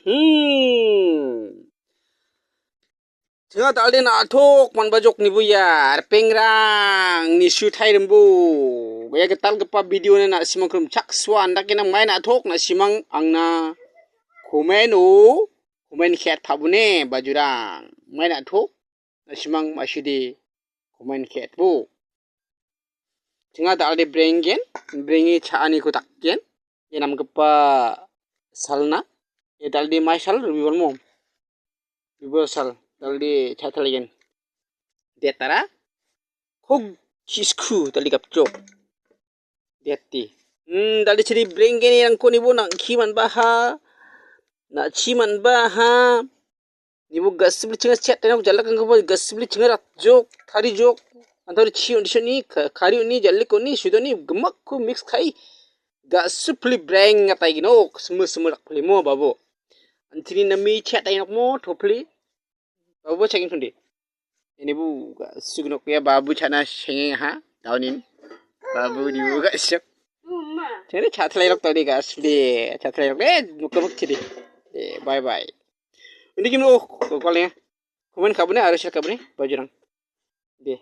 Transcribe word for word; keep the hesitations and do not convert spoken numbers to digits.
Hmm. Chinga dal·de na·tok manbajok nibuya, ripengrang, nisu tairimbo. Ia gitalgipa video-ni na·simang krim chaksua andakena mai na·tok na·simang angna comment-o, comment ka·e pabone bajurang. Mai na·tok na·simang maside comment ka·etbo. Chinga dal·de brenggen, brenge cha·aniko dakgen. Ia namgipa salna, ia dal·de mai sal, Robibar mo. Robibar sal, dal·de cha·talaigen. Detara, kog chisku dal·de gapjok. Deti. Hmm, dal·de chiri brenggen irangko nibo nangki manbaha. Na·chi manbaha. Nibo gasibli chinga chat tenok jalak angkaba gasibli chinga rak jok, tari jok. Antari chi undi suni, ka-, kari uni, jalik uni, sudoni, gemakku mix kai. Gasibli breng ngatai ginok, semu semu rak peli mo babo. Antini nami chat tenok mo, topli. Babo changin kundi. Ini bu, ga-, sugnok ya babu chana sengeng ha, daunin. Babu di bu gasibli. Chene chat lai rok tadi gasibli, chat lai rok. Eh, muka muk chidi. Eh, bye bye. Undi kimno, oh, ko-, kol ya. Comment ka·bone, aro share ka·bone, bajurang. De.